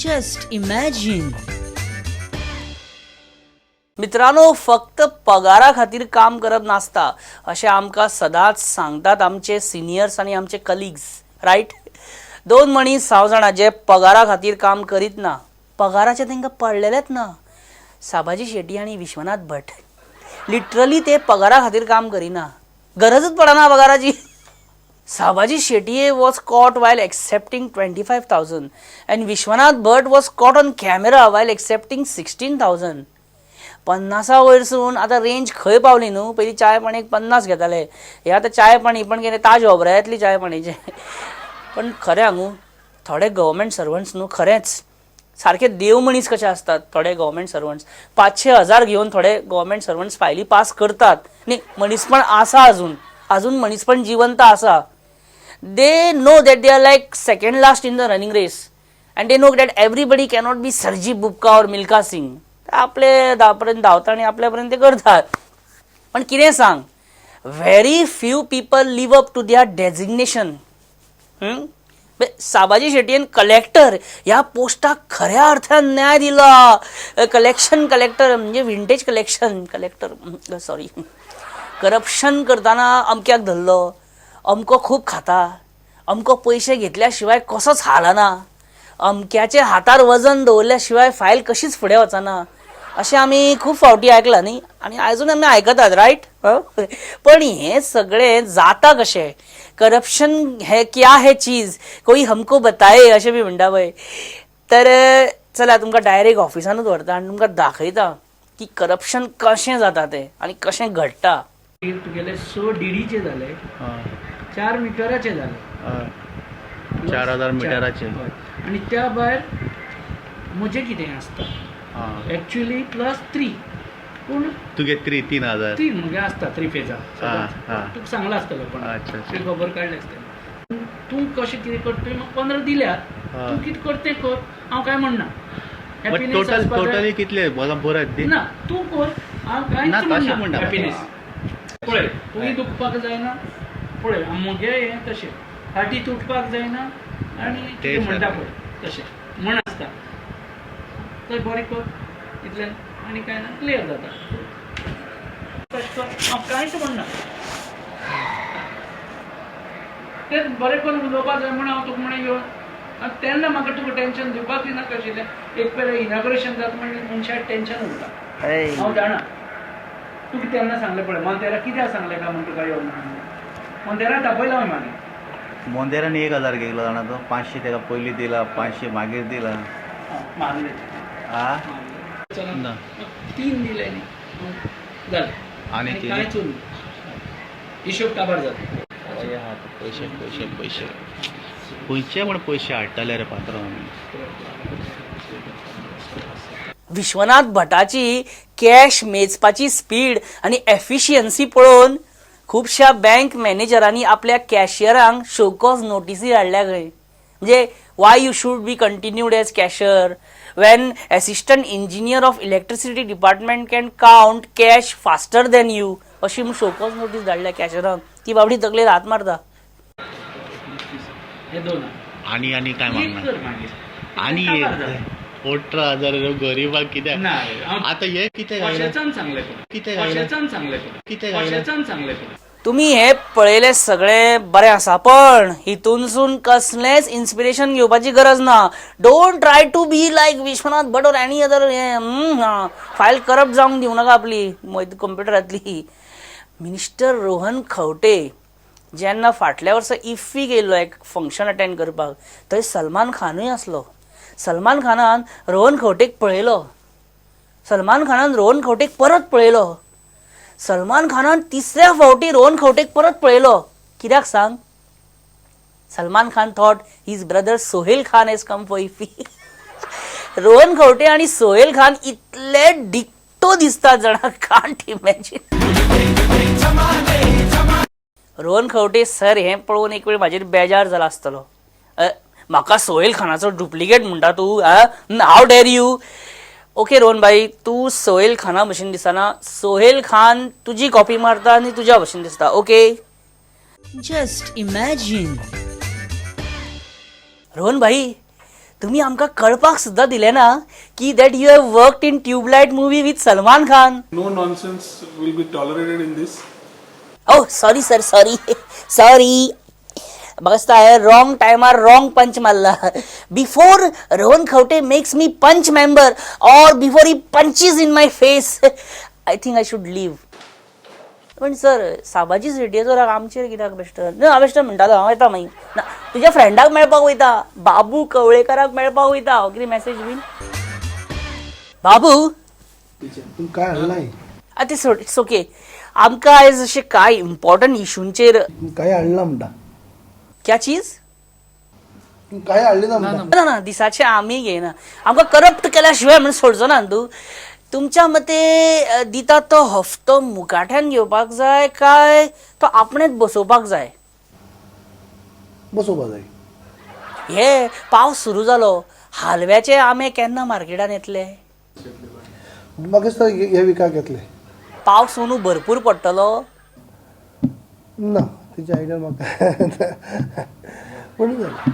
Just imagine. मित्रांनो, फक्त पगारा खातीर काम करप नासता अशें आमकां सदांच सांगतात आमचे सिनियर्स आनी आमचे कलिग्स, रायट? दोन मनीस हांव जाणा जे पगारा खातीर काम करीत ना, पगाराचें तांकां पडलेलेंच ना. साबाजी शेटी आनी विश्वनाथ भट. लिटरली ते पगारा खातीर काम करिना, गरजच पडना पगाराची. Sabaji Shetye was caught while accepting 25,000 and Vishwanath Bhat was caught on camera while accepting 16,000. 50 वयरसून आतां रेंज खंय पावली न्हू? पयलीं चाय पाणयेक 50 घेताले, हे आतां चाय पाणी पण कितें ताज ओबरायतली चाय पाणीचें. पण खरें सांगू, थोडे गव्हर्मेंट सर्वंट्स न्हू खरेंच सारखे देव मनीस कशे आसतात. थोडे गव्हर्मेंट सर्वंट्स 500 1000 घेवन थोडे गव्हर्मेंट सर्वंट्स फायली पास करतात न्ही. मनीसपण आसा अजून, अजून मनीसपण जिवंत आसा. They know that they are like second last in the running race and they know that everybody cannot be Sergey Bubka or Milkha Singh. आपले पर्यंत धांवता आनी आपल्या पर्यंत ते करतात. पण कितें सांग, very few people live up to their designation. Sabaji शेटयेन collector ह्या पोस्टाक खऱ्या अर्थान न्याय दिला. कलेक्शन कलेक्टर म्हणजे vintage collection collector, sorry. Corruption करतना अमक्याक धरलो, अमको खूब खाता, अमको पयशे घेतल्या शिवाय कसोच हालना, अमक्याच्या हातार वजन दवरल्या शिवाय फायल कशीच फुडें वचना, अशें आमी खूब फावटी आयकलां न्ही आनी आजून आमी आयकतात, रायट? पण हें सगळें जाता कशें? करप्शन है क्या है चीज, कोई हमको बताए, अशें बी म्हणटा पळय. तर चला, तुमकां डायरेक्ट ऑफिसानूच व्हरता आनी तुमकां दाखयता की करप्शन कशें जाता तें आनी कशें घडटा. तुगेले स डीडीचे जाले, चार मिटराचे जाले. 4000 मिटराचे. हय. आनी त्या भायर म्हजें कितें आसता एक्चुअली प्लस थ्री पूण तुगे थ्री 3000. तीन म्हगे आसता थ्री फेजा. हा. तुका सांगलां आसतलें कोण. अच्छा, अच्छा. तुवें खबर काडली आसतली. तूं कशें कितें करता? तुवें म्हाका 15 दिल्यात. तूं कितें करता तें कर, हांव कांय म्हणना. Happiness total आसपा जाय. टोटली कितले बरय दी. ना, तूं कर, हांव ना, कांयच तशें म्हणना. म्हणना. हॅपिनेस पळय, तुवें दुखपाक जायना. पळय, म्हगे हें तशें फाटी तुटपाक जायना आनी तें कितें म्हणटा सारकें. पळय तशें म्हण आसता. तर बरें कर, इतल्यान आनी कांय ना, क्लियर जाता. तशें कर, हांव कांयच म्हणना. तें बरें करून उलोवपाक जाय म्हूण हांव तुका म्हणून येवन आनी तेन्ना म्हाका तुका टेंशन दिवपाक नाका आशिल्लें. एक पयलें इनॉग्रेशन जाता म्हणजे मनशाक टेंशन उरता, हांव जाणा. तुका तेन्ना सांगलें पळय, मोंतेरा कित्याक सांगलें काय म्हूण तुका यो म्हणून. मोंतेरा तापयलो हांवें मागीर. मोंदेरान 1000 घेतलो जाणा तो. 500 तेका पयलीं दिला, 500 मागीर दिला. मारले. आ चला. ना. तीन दिले न्ही, जालें. आनी आनी तीन? कांयच उरना, हिशोब काबार जाता. हय, आहा ते पयशे पयशे पयशे खंयचे म्हण पयशे हाडटाले रे पात्रांव आमी. विश्वनाथ भटाची कॅश मेजपाची स्पीड आनी एफिशियन्सी पळोवन खुबश्या बँक मॅनेजरांनी आपल्या कॅशियरांक शोकॉज नोटीसी हाडल्या खंय. म्हणजे why you should be continued as cashier when assistant engineer of electricity department can count cash faster than you, अशी शोकॉज नोटीस धाडल्या कॅशरांक. ती बाबडी तकलेर हात मारता. हे दोन. आनी आनी काय एक मागणार? कर मागीर. आनी काबार एक जाता. 18,000 गरीबाक कित्याक? ना रे, हांव आतां हे कितें घायलें? कशेंचान सांगलें तुका. कितें घायलें? कशेंचान सांगलें तुका. कितें घायलें? कशेंचान सांगलें तुका. तुम्ही हे पळयले सगळे बरें आसा, पण हितूनसून कसलेंच इन्स्पिरेशन घेवपाची गरज ना. Don't try to be like Vishwanath Bhat or any other. File corrupt जावंक दिवं नाका आपली कंप्युटरांतली. मिनिस्टर रोहन खंवटे जेन्ना फाटल्या वर्सा इफ्फी गेल्लो एक फंक्शन अटेंड करपाक, थंय सलमान खानूय आसलो. सलमान खानान रोहन खंवटेक पळयलो, सलमान खानान रोहन खंवटेक परत पळयलो, सलमान खानान तिसऱ्या फावटी रोहन खंवटेक परत पळयलो. कित्याक सांग? Salman Khan thought his brother Sohail Khan has come for IFFI. Rohan Khaunte आणि सोहेल खान इतले डिक्टो दिसतात जाणा, can't imagine. Rohan Khaunte sir हें पळोवन एक वेळ म्हाजेर बेजार जाला आसतलो. म्हाका सोहेल खानाचो डुप्लिकेट म्हणटा तूं? How dare you? Okay Rohan भाई, तूं सोहेल खाना भशेन दिसना, सोहेल खान तुजी कॉपी मारता आनी तुज्या भशेन दिसता. ओके. Just imagine. Rohan भाई, तुम्ही आमकां कळपाक सुद्दां दिलें ना की that you have worked in Tubelight movie with Salman Khan. No nonsense will be tolerated in this. Oh, sorry sir, sorry sorry. म्हाका दिसता हांवें रॉंग टायमार रॉंग पंच मारला. Before Rohan Khaunte makes me panch member or before he punches in my face, I think I should leave. पण sir, Sabaji सेटयेचो राग आमचेर कित्याक बेश्टो ना? हांव बेश्टो म्हणटालो. हांव येता मागीर ना, तुज्या फ्रेंडाक मेळपाक वयता, बाबू कवळेकाराक मेळपाक वयता हांव. कितें मॅसेज बीन बाबू? तूं काय हाडलाय? आतां सोड, it's okay. आमकां आयज अशें कांय इम्पॉर्टंट इशूंचेर तूं काय हाडला म्हणटा? क्या चीज? तूं काय हाडली ना म्हणटा? ना ना, दिसाचे आमी घेयना. आमकां करप्ट केल्या शिवाय म्हणून सोडचो ना तूं. तुमच्या मते दिता तो हफ्तो मुकाट्यान घेवपाक जाय काय तो आपणेच बसोवपाक जाय? बसोवपा जाय. हे पावस सुरू जालो, हालव्याचे आंबे केन्ना मार्केटान येतले? म्हाका दिसता हे विकाक येतले. पावस अंदू भरपूर पडटलो? ना, तेजी आयडिया म्हाका पूण जालें.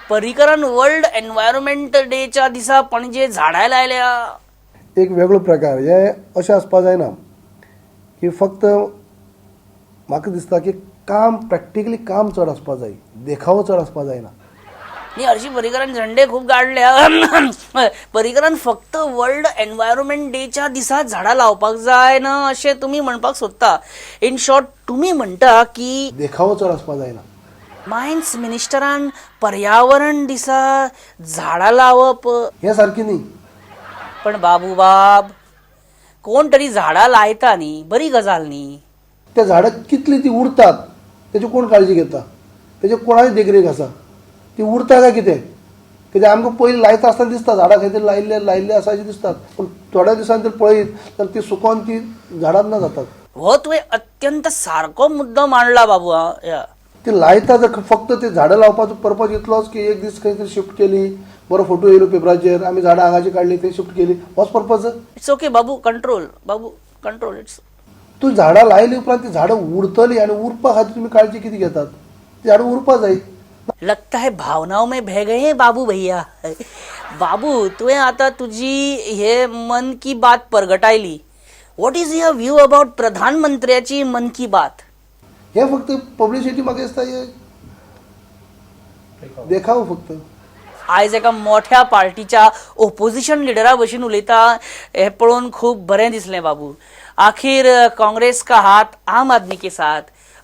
पर्रीकरान वर्ल्ड एनवायरमेंट डेच्या दिसा पणजे झाडां लायल्या. एक वेगळो प्रकार हे अशें आसपा जायना की फक्त म्हाका दिसता की काम, प्रॅक्टिकली काम चड आसपा जाय, देखावो चड आसपा जायना. न्ही, हरशीं पर्रीकरान झेंडे खूब काडले. पर्रीकरान फक्त वर्ल्ड एनवायरमेंट डेच्या दिसा झाडां लावपाक जाय ना अशें तुमी म्हणपाक सोदता. इन शॉर्ट, तुमी म्हणटा की देखावो चड आसपा जायना. मायन्स मिनिस्टरान पर्यावरण दिसा झाडां लावप हें सारकें न्ही. पण बाबू बाब, कोण तरी झाडां लायता न्ही, बरी गजाल न्ही? त्या झाडां कितली ती उरतात तेजी कोण काळजी घेता? तेजी कोणाची देखरेख आसा? ती उरता काय कितें? कित्याक आमकां पयलीं लायता आसतना दिसता झाडां खंय तरी लायिल्ले लायिल्ले आसा अशें दिसतात, पूण थोड्या दिसांनी जर पळयत जाल्यार ती सुकोन ती झाडां ना जातात. हो तुवें अत्यंत सारको मुद्दो मांडला बाबू. हा या. ती लायता जर फक्त ती झाडां लावपाचो पर्पज इतलोच की एक दीस खंय तरी शिफ्ट केली, बरो फोटो येयलो पेपराचेर, आमी झाडां हांगाची काडली, थंय शिफ्ट केली, होच purpose? It's okay Babu, control Babu, control. It's तूं झाडां लायली उपरांत ती झाडां उरतली आनी उरपा खातीर तुमी काळजी कितें घेतात? ती झाडां उरपा जाय. लगता है भावनाओं में बह गए हैं बाबू भैया. बाबू, तुवें आतां तुजी हे मन की बात परगटायली. What is your view about प्रधानमंत्र्याची मन की बात? हे फक्त पब्लिसिटी म्हाका दिसता हे देखाव फक्त. आयज एका मोठ्या पार्टीच्या ओपोजिशन लिडरा भशेन उलयता हें पळोवन खूब बरें दिसलें बाबू. आखीर काँग्रेस का हात आम आदमी के साथ.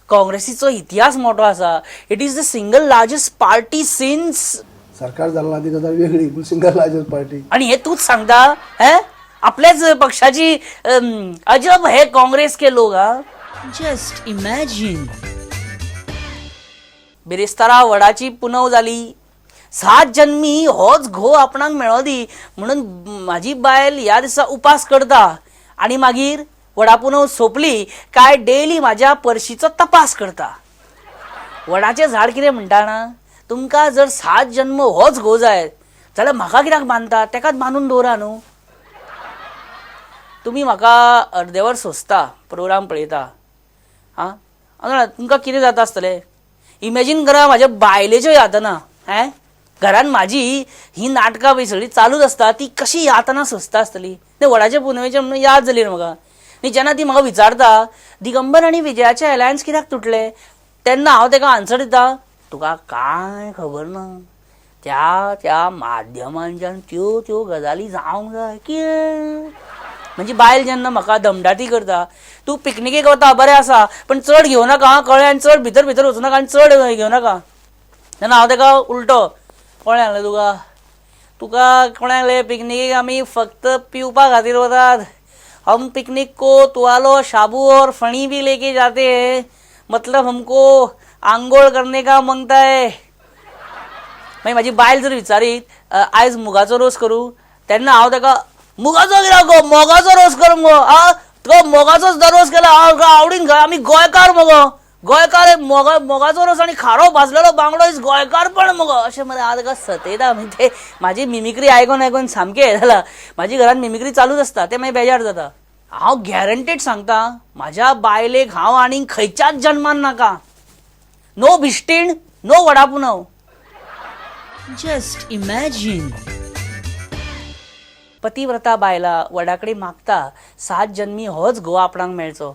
काँग्रेसीचो इतिहास मोठो आसा. It is the single largest party since सरकार जालें ना ती गजाल वेगळी, पूण सिंगल लार्जस्ट पार्टी. आणि हे तूच सांगता हे आपल्याच पक्षाची. अजब है काँग्रेस के लोग. हा, जस्ट इमॅजिन, बिरेस्तारा वडाची पुनव जाली. सात जन्मी होच घोव आपणाक मेळो दी म्हणून म्हाजी बायल ह्या दिसा उपास करता आणि मागीर वडा पुनव सोंपली काय डेली म्हाज्या पर्शीचो तपास करता. वडाचें झाड कितें म्हणटा ना, तुमकां जर सात जन्म होच घोव जाय जाल्यार म्हाका कित्याक बांदता? तेकाच बांदून दवरा न्हू. तुमी म्हाका अर्देवर सोंसता, प्रोग्राम पळयता. आं, हांव जाणा तुमकां कितें जाता आसतलें. इमॅजीन करा म्हाज्या बायलेच्यो यातना. हें घरान म्हाजी ही नाटकां पळय सगळीं चालूच आसता, ती कशी यातना सोंसता आसतली. ते वडाचे पुनवेचे म्हणून याद जाली रे म्हाका. न्ही, जेन्ना ती म्हाका विचारता दिगंबर आनी विजयाचे अलायन्स कित्याक तुटले, तेन्ना हांव ताका आन्सर दिता, तुका कांय खबर ना, त्या त्या माध्यमांच्यान त्यो त्यो गजाली जावंक जाय. कितें म्हणजे बायल जेन्ना म्हाका दमडाटी करता, तूं पिकनिकेक वता बरें आसा, पण चड घेवं नाका आं, कळ्ळें? आनी चड भितर भितर वचूं नाका आनी चड घेवं नाका. तेन्ना हांव ताका उलटो, कोणें सांगलें तुका? तुका कोणें सांगलें? पिकनिकेक आमी फक्त पिवपा खातीर वतात. हम पिकनिक को तुवालो, शाबू और फणी भी लेके जाते हैं. मतलब हमको आंघोळ करने का मांगता है. मागीर म्हाजी बायल जर विचारीत, आयज मुगाचो रोस करूं? तेन्ना हांव ताका, मुगाचो कित्याक गो, मोगाचो रोस कर मुगो. आ, तुका मोगाचोच रोस केला हांव तुका आवडीन खंय. आमी गोंयकार मगो, गोंयकार. मोगाचो रोस आनी खारो भाजलेलो बांगडो is गोंयकारपण मगो. अशें मरे हांव ताका सतयता. म्हणजे ते म्हाजी मिमिक्री आयकोन आयकोन सामकें हें जालां. म्हाजी घरान मिमिक्री चालूच आसता, ते मागीर बेजार जाता. हांव गॅरंटीड सांगता, म्हाज्या बायलेक हांव आनीक खंयच्याच जन्मान नाका. नो भिश्टीण, नो वडापुनव. Just imagine. पतिव्रता बायला वडा कडेन मागता सात जन्मी होच घोव आपणाक मेळचो.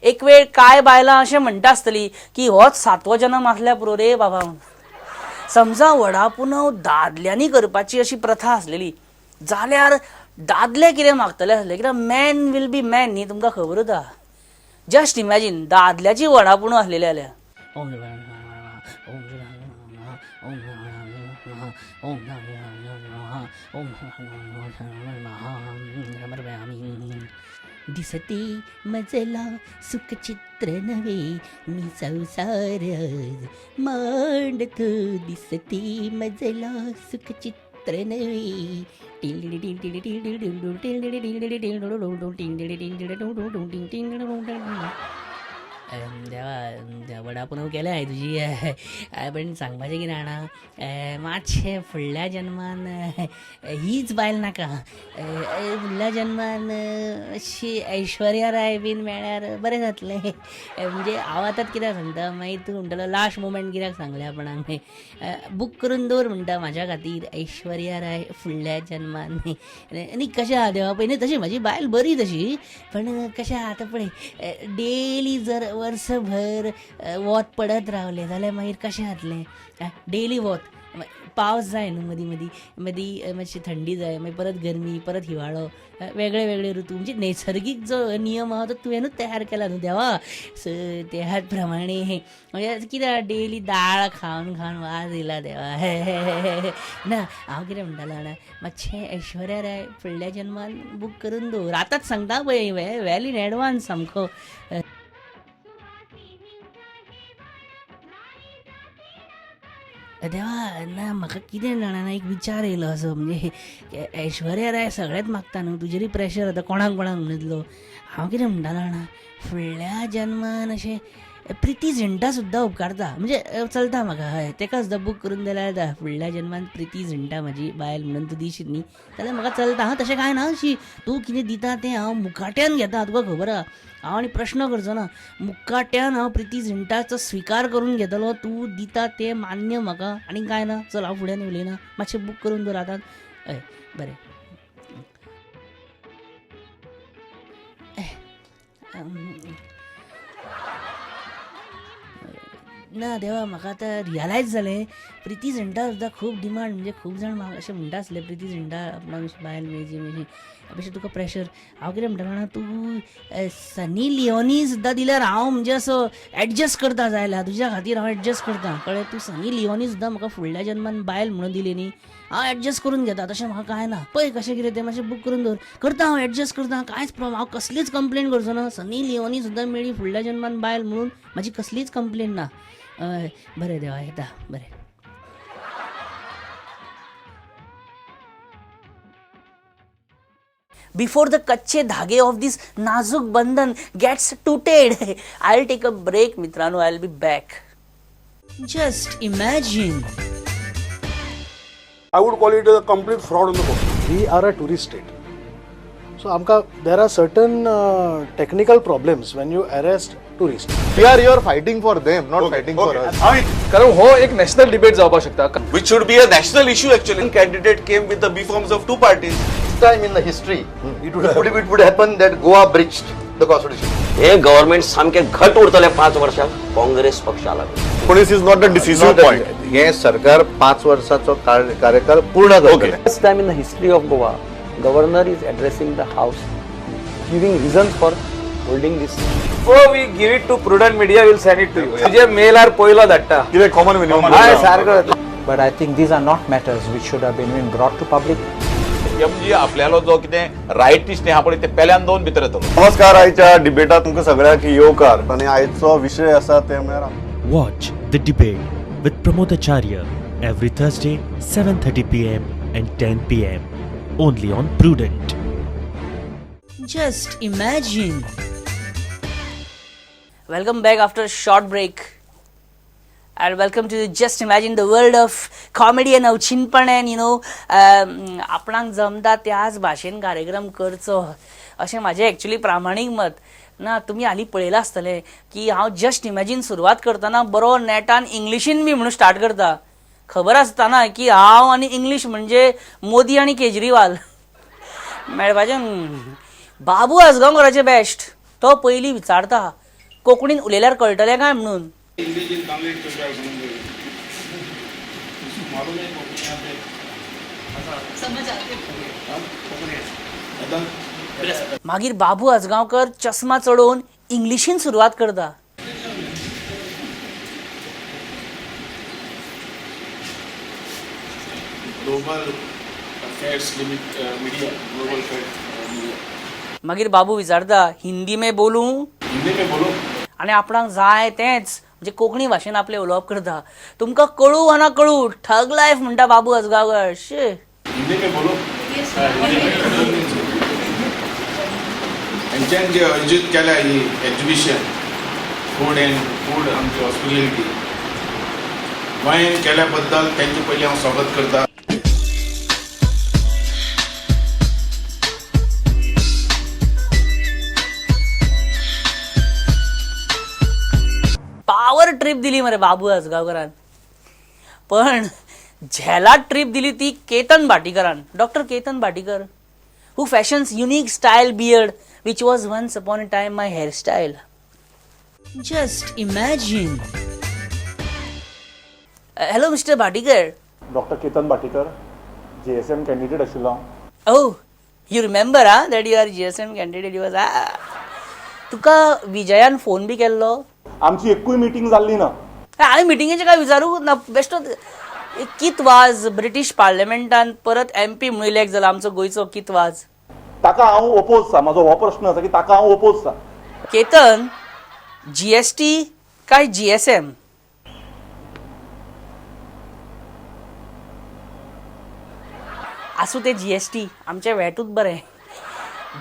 एक वेळ कांय बायलां अशें म्हणटा आसतली की होच सातवो जन्म आसल्यार पुरो रे बाबा म्हणून. समजा वडा पुनव दादल्यांनी करपाची अशी प्रथा आसलेली जाल्यार दादले कितें मागतले आसले, कित्याक मॅन will be man न्ही, तुमकां खबरूच आहा. जस्ट इमॅजीन दादल्याची वडा पुनव आसलेली जाल्यार. दिसते मजला सुखचित्र नव्हे मी संसार मांडतो, दिसते मजला सुखचित्र नव्हे. देवा, वडा पुनव केल्या हांवें तुजी, पण सांगपाचें कितें जाणा, मातशें फुडल्या जन्मान हीच बायल नाका, फुडल्या जन्मान अशी ऐश्वर्या राय बीन मेळ्ळ्यार बरें जातलें. म्हणजे हांव आतां कित्याक सांगता, मागीर तूं म्हणटलो लास्ट मुमेंट कित्याक सांगलें आपणाक, बूक करून दवर म्हणटा म्हाज्या खातीर ऐश्वर्या राय फुडल्या जन्मान. आनी कशें आहा देवा, पळय न्ही तशी म्हाजी बायल बरी तशी, पण कशें आहा आतां पळय डेली जर वर्सभर वत पडत रावलें जाल्यार मागीर कशें जातलें. डेली वत, पावस जाय न्हू मदीं मदीं, मदीं मातशी थंडी जाय, मागीर परत गरमी, परत हिवाळो, वेगळे वेगळे ऋतू, म्हणजे नैसर्गीक जो नियम आहा तो तुवेंनूच तयार केला न्हू देवा. सो त्याच प्रमाणे म्हणजे कितें डेली दाळ खावन खावन वाज येयला देवा. ना हांव कितें म्हणटालो जाणा, मातशें ऐश्वर्या राय फुडल्या जन्मान बूक करून दवर, आतांच सांगता पळय, वेल इन एडवान्स सामको. देवा ना म्हाका कितें जाणा ना, एक विचार येयलो असो, म्हणजे ऐश्वर्या राय सगळेंच मागता न्हू, तुजेरूय प्रेशर आतां कोणाक कोणाक म्हणटलो. हांव कितें म्हणटालो जाणा, फुडल्या जन्मान अशें प्रिती झिंटा सुद्दां उपकारता, म्हणजे चलता म्हाका, हय तेका सुद्दां बूक करून दिल्यार जाता. फुडल्या जन्मान प्रिती झिंटा म्हाजी बायल म्हणून तूं दिशीत न्ही जाल्यार म्हाका चलता. हां तशें कांय ना, अशी तूं कितें दिता तें हांव मुकाट्यान घेता, तुका खबर आहा. हांव आनी प्रश्न करचो ना, मुकाट्यान हांव प्रिती झिंटाचो स्विकार करून घेतलो, तूं दिता तें मान्य म्हाका, आनी कांय ना. चल हांव फुड्यान उलयना, मातशें बूक करून दवर आतां. हय बरें. ना देवा, म्हाका आतां रियलायज जालें प्रिती झिंटा सुद्दां खूब डिमांड, म्हणजे खूब जाण म्हाका अशें म्हणटा आसले प्रिती झिंटा आपणाक बायल मेळची मेळची, अशें तुका प्रेशर. हांव कितें म्हणटा जाणा, तूं सनी लिओनी सुद्दां दिल्यार हांव म्हणजे असो एडजस्ट करता, जाय तुज्या खातीर हांव एडजस्ट करता, कळ्ळें. तूं सनी लिओनी सुद्दां म्हाका फुडल्या जन्मान बायल म्हणून दिली न्ही, हांव एडजस्ट करून घेता, तशें म्हाका कांय ना. पळय कशें कितें तें मातशें बूक करून दवर, करता हांव एडजस्ट करता, कांयच प्रॉब्लम, हांव कसलीच कंप्लेन करचो ना. सनी लिओनी सुद्दां मेळ्ळी फुडल्या जन्मान बायल म्हणून, म्हाजी कसलीच कंप्लेन ना. हय बरें देवा, येता बरें. Before the कच्चे धागे of this नाजूक बंधन gets tooted, I'll take a break मित्रांनो, I'll be back. Just imagine. I would call it a complete fraud on the court. We are a tourist state. So आमकां there are certain technical problems when you arrest tourists. We are here fighting for them, not fighting for us. कारण हो एक national debate जावपाक शकता. Which should be a national issue actually. Candidate came with the B forms of two parties. Time in the history, it would happen that Goa breached the constitution. हे government सामकें घट उरतलें 5 वर्षां काँग्रेस पक्षाला. Police is not the decisive point. हे सरकार 5 वर्षाचो कार्यकाळ पूर्ण करतले. First time in the history of Goa, governor is addressing the house, giving reasons for holding this. Before we give it to Prudent Media, we'll send it to you. तुझे malar पयलो धाडटा. कितें common minimum? हय सारको. But I think these are not matters which should have been brought to public. MG आपल्यालो जो कितें रायटिस्ट आहा पळय ते पेल्यान दोन भितर येतलो. नमस्कार, आयच्या डिबेटात तुमकां सगळ्यांक येवकार आनी आयचो विशय आसा ते म्हळ्यार Watch The Debate with Pramod Acharya every Thursday 7:30 PM and 10 PM only on Prudent. Just imagine. Welcome back after a short break. And welcome to Just Imagine, the world of comedy and अवचिनपण and you know आपणाक जमता त्याच भाशेन कार्यक्रम करचो अशें म्हाजें actually प्रामाणीक मत. ना तुमी हालीं पळयलां आसतलें की हांव जस्ट इमॅजीन सुरवात करतना बरो नेटान इंग्लिशीन बी म्हणून स्टार्ट करता. खबर आसता ना की हांव आनी इंग्लीश म्हणजे मोदी आनी केजरीवाल मेळपाचें. बाबू आजगांवकराचें बेस्ट, तो पयलीं विचारता कोंकणीन उलयल्यार कळटलें काय म्हणून. मागीर बाबू आजगांवकर चश्मा चडोवन इंग्लिशीन सुरवात करता. Global affairs media, global media. मागीर बाबू विचारता हिंदी में बोलूं, हिंदी में बोलो, आनी आपणाक जाय तेंच म्हणजे कोंकणी भाशेन आपलें उलोवप करता. तुमकां कळूं वा ना कळूं, ठग लायफ म्हणटा बाबू आजगांवकर. शी, हिंदी में बोलो. हेंच्यान जे आयोजीत केल्या ही एक्झिबिशन फूड अँड फूड आमची हॉस्पिटॅलिटी गोंयान केल्या बद्दल तेंचे पयलीं हांव स्वागत करता. पावर ट्रीप दिली मरे बाबू आजगांवकरान. पण झेला ट्रीप दिली ती Ketan भाटीकरान. Doctor Ketan Bhatikar, who fashions unique style beard which was once upon a time my hairstyle. Just imagine. Hello mister Bhatikar. Doctor Ketan Bhatikar, GSM candidate आशिल्लो. Oh, you remember ah that you are GSM candidate. You was तुका विजयान phone बी केल्लो? आमची एकूय meeting जाल्ली ना. हांवें मिटिंगेचें काय विचारूंक ना. बेश्टो कित वाज ब्रिटीश पार्लमेंटान परत एमपी म्हणून इलेक्ट जाला आमचो गोंयचो कित वाज. ताका हांव ओपोज आसा. म्हाजो हो प्रश्न आसा की ताका हांव ओपोज आसा. केतन, जीएसटी काय जीएसएम? आसूं ते जीएसटी, आमचें वेटूच बरें.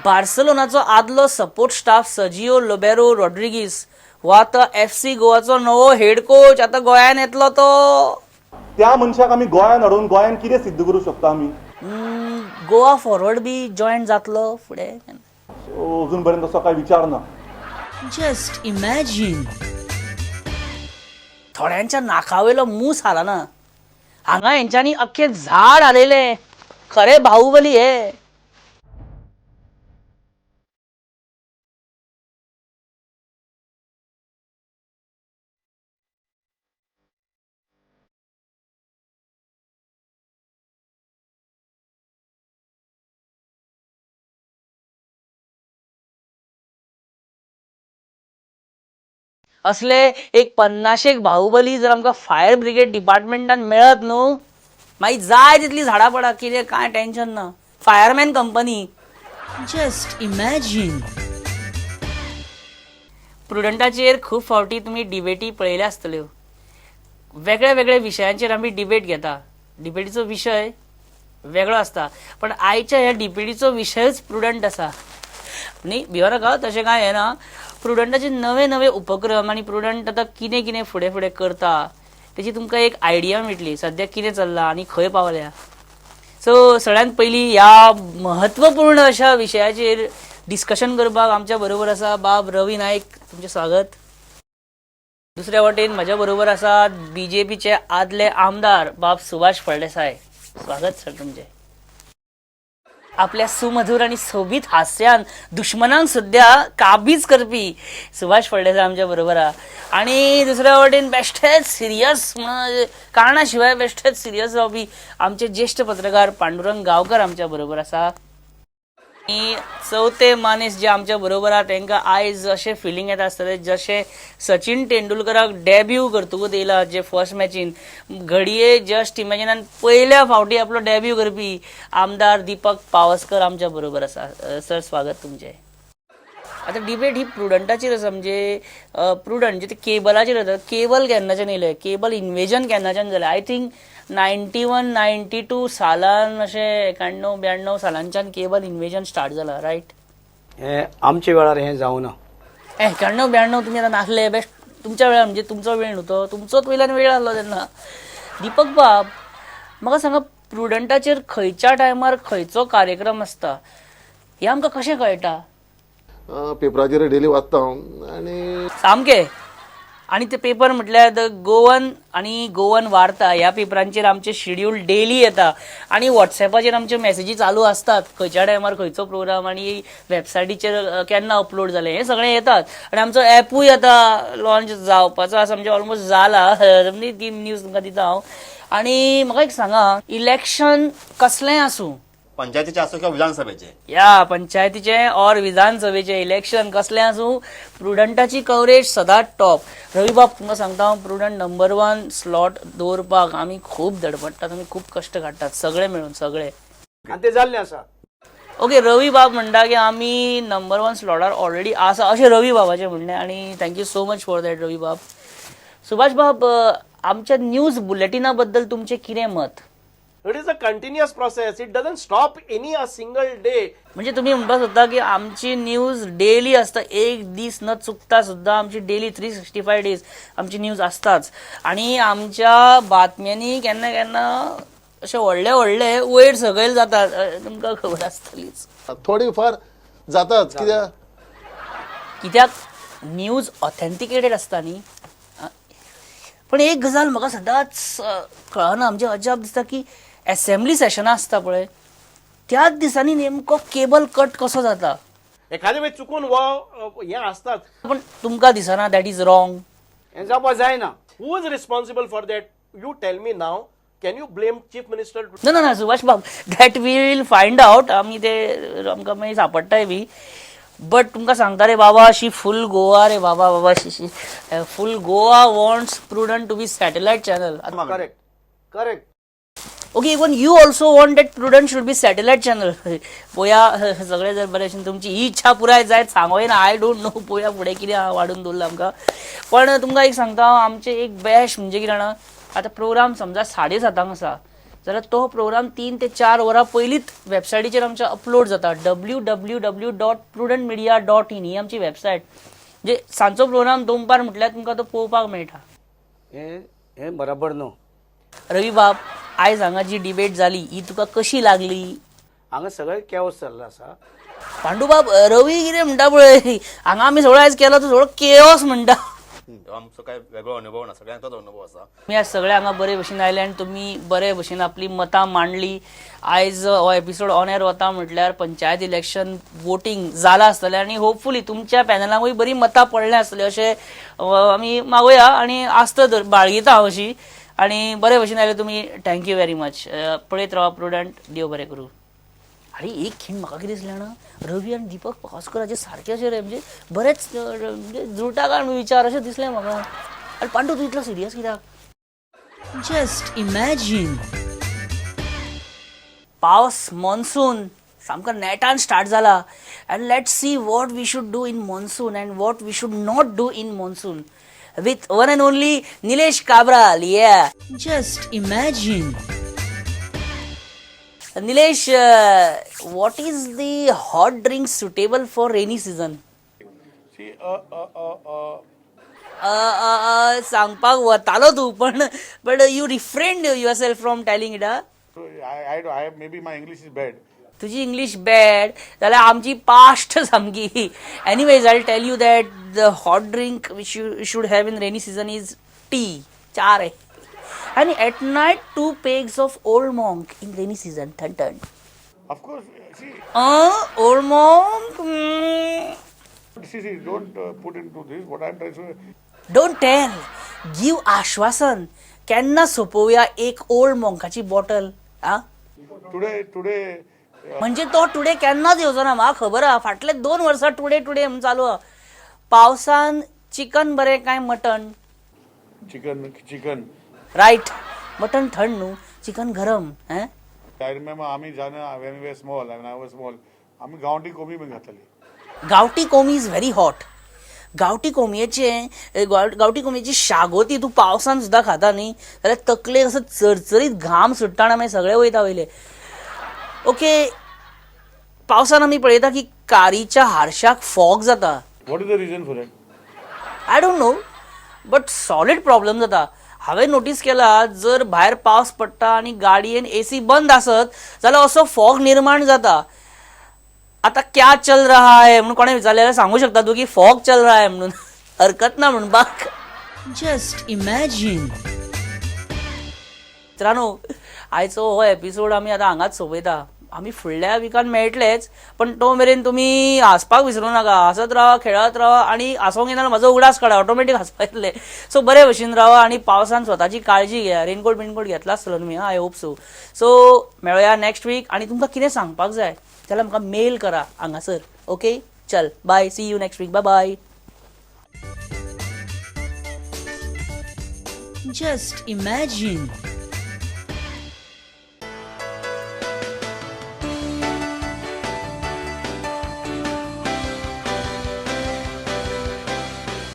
बार्सलोनाचो आदलो support staff Sergio Lobera Rodriguez हो आतां एफसी गोवाचो नवो हेड कोच. आतां गोंयान येतलो तो. त्या मनशाक आमी गोंयान हाडून गोंयान कितें सिद्ध करूं शकता आमी? गोवा फॉरवर्ड बी जॉयन जातलो फुडें? अजून पर्यंत तसो काय विचार ना. Just imagine. थोड्यांच्या नाकावेलो मूस हालना, हांगा हेंच्यांनी अख्खें झाड हालयलें. खरें बाहुबली हे. असले एक 50 बाहुबली जर आमकां फायर ब्रिगेड डिपार्टमेंटान मेळत न्हू, मागीर जाय तितली झाडां पडा, कितें कांय टेन्शन ना. Fireman company. Just imagine. प्रुडंटाचेर खूब फावटी तुमी डिबेटी पळयल्या आसतल्यो. वेगळ्या वेगळ्या विशयांचेर आमी डिबेट घेता. डिबेटीचो विशय वेगळो आसता, पण आयच्या ह्या डिबेटीचो विशयच प्रुडंट आसा. न्ही भियो नाका, तशें कांय हें ना. प्रुडंटाचे नवे नवे उपक्रम आनी प्रुडंट आतां कितें कितें फुडें फुडें करता तेची तुमकां एक आयडिया मेळटली सद्याक कितें चल्लां आनी खंय पावल्या. सो सगळ्यांत पयलीं ह्या महत्वपूर्ण अशा विशयाचेर डिस्कशन करपाक आमच्या बरोबर आसा बाब रवी नायक. तुमचें स्वागत. दुसऱ्या वटेन म्हज्या बरोबर आसा बीजेपीचे आदले आमदार बाब सुभाष फळदेसाय. स्वागत सर तुमचें. आपल्या सुमधूर आणि सोबीत हास्यान दुश्मनांक सुद्धा काबीज करपी सुभाष फळदेसाय आमच्या बरोबर आहा. आणि दुसऱ्या वटेन बेश्टेच सिरियस कारणा शिवाय बेश्टेच सिरियस जावपी आमचे ज्येष्ठ पत्रकार पांडुरंग गांवकर आमच्या बरोबर आसा. आनी चवथे मानेस जे आमच्या बरोबर आहा तांकां आयज अशें फिलींग येता आसतलें जशें सचिन तेंडुलकराक डेब्यू करतकूच येयला जे फर्स्ट मॅचीन, घडये जस्ट इमॅजिनान पयल्या फावटी आपलो डेब्यू करपी आमदार दीपक पावसकर आमच्या बरोबर आसा. सर स्वागत तुमचें. आतां डिबेट ही प्रुडंटाचेर आसा, म्हणजे प्रुडंट म्हणजे ते केबलाचेर आसा. केबल केन्नाच्यान येयलें, केबल इन्वेजन केन्नाच्यान जालें? I think 91 92 सालान, अशें 91 92 सालांच्यान केबल इन्वेजन स्टार्ट जाला, रायट? हें आमच्या वेळार हें जावना. 91 92 तुमी आतां नासले बेस्ट तुमच्या वेळार, म्हणजे तुमचो वेळ न्हू तो, तुमचोच वयल्यान वेळ आसलो तेन्ना. दीपक बाब म्हाका सांगा, प्रुडंटाचेर खंयच्या टायमार खंयचो कार्यक्रम आसता हें आमकां कशें कळटा? पेपराचेर डेली वाचता हांव. आनी सामकें आनी ते पेपर म्हटल्यार the Goan आनी गोवन वार्ता ह्या पेपरांचेर आमचे शेड्यूल डेली येता आनी वॉट्सॅपाचेर आमच्यो मॅसेजी चालू आसतात, खंयच्या टायमार खंयचो प्रोग्राम आनी वेबसायटीचेर केन्ना अपलोड जालें हें सगळें येतात. आनी आमचो एपूय आतां लॉन्च जावपाचो आसा, म्हणजे ऑलमोस्ट जाला. ती न्यूज तुमकां दिता हांव. आनी म्हाका एक सांगा, इलेक्शन कसलेंय आसूं, पंचायतीचे आसूं किंवा विधानसभेचे, या पंचायतीचे और विधानसभेचे इलेक्शन कसलें आसूं, प्रुडंटाची कवरेज सदांच टॉप. रवीबाब तुमकां सांगता हांव, प्रुडंट नंबर 1 स्लॉट दवरपाक आमी खूब धडपडटात, आमी खूब कश्ट काडटात सगळे मेळून सगळे. आनी ते जाल्लें आसा. ओके, रवीबाब म्हणटा की आमी नंबर 1 स्लॉटार ऑलरेडी आसा अशें रवीबाबाचें म्हणणें आनी thank you so much for that रवीबाब. Subhash बाब, आमच्या न्यूज बुलेटिना बद्दल तुमचें कितें मत? It is a continuous process. It doesn't stop any a single day. म्हणजे तुम्ही म्हणपाक सोदता की आमची न्यूज डेली आसता, एक दीस न चुकता सुद्दां आमची डेली 365 डेज आमची न्यूज आसताच. आनी आमच्या बातम्यांनी केन्ना केन्ना अशे व्हडले व्हडले वयर सकयल जातात, तुमकां खबर आसतलीच. थोडी फार जाताच, कित्याक कित्याक न्यूज ऑथेंटिकेटेड आसता न्ही. पण एक गजाल म्हाका सदांच कळना, म्हणजे अजाप दिसता की एसेंब्ली सेशनां आसता पळय त्याच दिसांनी नेमको केबल कट कसो जाता. एखादे वेळ चुकून हो हें आसताच. पण तुमकां दिसना that is wrong? हें जावपा जायना. Who is responsible for that? You tell me now. Can you blame chief minister? ना ना ना सुभाष बाब, that we will find out. आमी ते आमकां मागीर सापडटाय बी. बट तुमकां सांगता रे बाबा, अशी फूल गोवा रे बाबा, बाबा शी full Goa wants Prudent to be satellite channel. Correct correct. Okay, even you also want that Prudent should be satellite channel. पोया सगळे जर बरे भशेन तुमची ही इच्छा पुराय जायत सांगोय ना, I don't know पोया फुडें कितें वाडून दवरलां आमकां. पण तुमकां एक सांगता, आमचें एक बेस्ट म्हणजे कितें जाणा, आतां प्रोग्राम समजा 7:30 आसा जाल्यार तो प्रोग्राम 3 ते 4 वरां पयलींच वेबसायटीचेर आमच्या अपलोड जाता. www.prudentmedia.in ही आमची वेबसायट. म्हणजे सांजचो प्रोग्राम दोनपार म्हटल्यार तुमकां तो पळोवपाक मेळटा. हें बराबर न्हू. रवीबाब, आयज हांगा जी डिबेट जाली ही तुका कशी लागली? हांगा सगळें केओस चल्लां आसा. पांडुबाब, रवी कितें म्हणटा पळय, हांगा आमी सगळो आयज केलो तो सगळो केओस म्हणटा. आमचो काय वेगळो अनुभव ना, सगळ्यांचोच अनुभव आसा. तुमी आज सगळे हांगा बरे भशेन आयले आनी तुमी बरे भशेन आपली मतां मांडली. आयज हो एपिसोड ऑन एअर वता म्हटल्यार पंचायत इलेक्शन वोटींग जालां आसतलें आनी होपफुली तुमच्या पॅनलाकूय बरी मतां पडल्या आसतली अशें आमी मागोया आनी आस्त बाळगिता हांव अशी. आनी बरे भशेन आयले तुमी, thank you very much. पळयत रावा प्रुडंट, देव बरें करूं. आनी एक खीण म्हाका कितें दिसलें जाणा, रवी आनी दीपक पावसकराचे सारके अशें रे, म्हणजे बरेच म्हणजे जुळटा काय म्हणून विचार अशें दिसलें म्हाका. आनी पांडू तूं इतलो सिरियस कित्याक? जस्ट इमॅजीन, पावस मॉन्सून सामको नेटान स्टार्ट जाला and let's see what we should do in monsoon and what we should not do in monsoon with one and only Nilesh Cabral. Yeah, just imagine. Nilesh, what is the hot drink suitable for rainy season? See, सांगपाक वतालो तूं पण but you refrain yourself from telling it. I maybe my English is bad. तुजी English bad जाल्यार आमची past सामकी. Anyways, I tell you that the hot drink which you should have in rainy season is tea, चार आहे. आनी at night 2 pegs of Old Monk in rainy season, थंड थंड. Of course, see Old Monk. See, see, don't put into this what I am trying to say. Don't tell, give आश्वासन. केन्ना सोंपोवया एक old मॉंकाची bottle? आ today today म्हणजे तो today केन्नाच येवचो ना, म्हाका खबर आहा. फाटले 2 वर्सां टुडे टुडे म्हणून चालू आहा. पावसान चिकन बरें काय mutton? Chicken chicken. Right, mutton थंड न्हू, चिकन गरम. हें, I remember आमी जाणा when we were small, when I was small, आमी गांवठी कोंबी बी घातली. गांवठी कोंबी is very hot. गांवठी कोंबयेचे गांवठी कोंबयेची शागोती तूं पावसान सुद्दां खाता न्ही जाल्यार तकलेक असो चरचरीत घाम सुट्टा आनी मागीर सगळे वयता वयले. ओके, पावसान आमी पळयता की कारीच्या हारशाक फॉग जाता. What is the reason for that? I don't know, but solid problem जाता. हांवें नोटीस केला, जर भायर पावस पडटा आनी गाडयेन एसी बंद आसत जाल्यार असो फॉग निर्माण जाता. आता क्या चल रहा है म्हणून कोणें विचारलें जाल्यार सांगू शकता तूं की फॉग चल रहा है म्हणून, हरकत ना म्हणपाक. Just imagine. मित्रांनो, आयचो हो एपिसोड आमी आतां हांगाच सोंपयता. आमी फुडल्या विकान मेळटलेच, पण तो मेरेन तुमी हांसपाक विसरूं नाका. हांसत रावा, खेळत रावा आनी हांसोंक येना म्हजो उगडास काडा, ऑटोमॅटीक हांसपाक येतलें. सो बरे भशेन रावा आनी पावसान स्वताची काळजी घेया. रेनकोट बिनकोट घेतला आसतलो तुमी, I hope so. सो मेळोया नेक्स्ट वीक आनी तुमकां कितें सांगपाक जाय जाल्यार म्हाका मेल करा हांगासर. ओके, चल, bye, see you next week, bye bye. Just imagine.